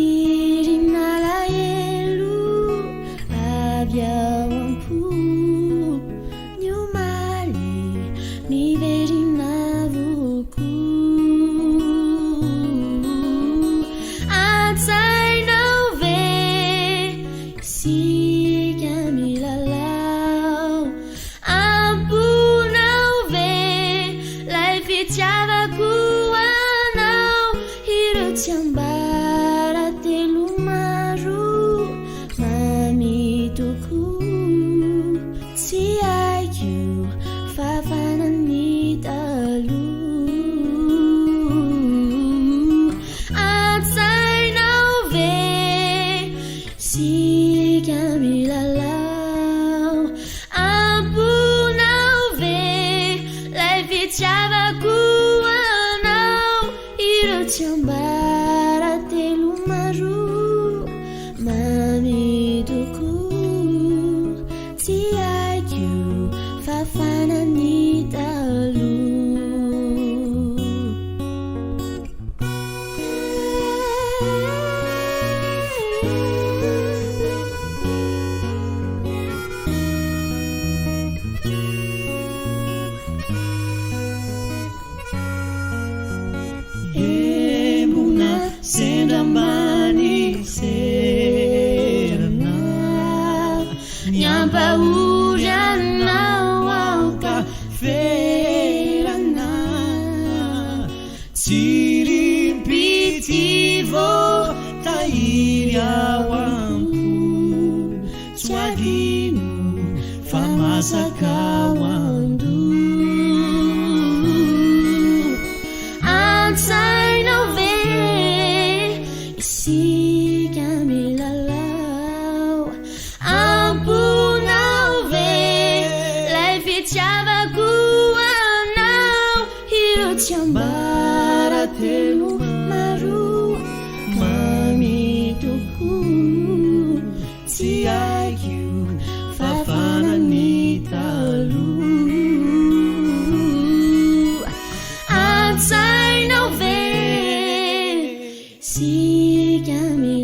Tsirin'alahelo avy ao am-po. Ny omaly miverina avokoa. An-tsainao ve isika milalao? Am-ponao ve 'lay fitiavako anao? Ireo tsiambaratelo maro mamy tokoa. Tsy haiko fafana ny taloha. An-tsainao ve isika milalao? Am-ponao ve 'lay fitiavako anao? Ireo tsiambaratelo maro mamy tokoa. Tsy haiko fafana ny taloha. Embona sendra ambany serana. Ny ampahory anao aho ka Ferana. Tsirim-pitia vao tahiry ao am-po. Tsy adino fa masaka ao an-doha. An-tsainao ve isika milalao? Am-ponao ve 'lay fitiavako anao? Ireo tsiambaratelo maro mamy tokoa. Tsy haiko fafana ny taloha. An-tsainao ve isika milalao?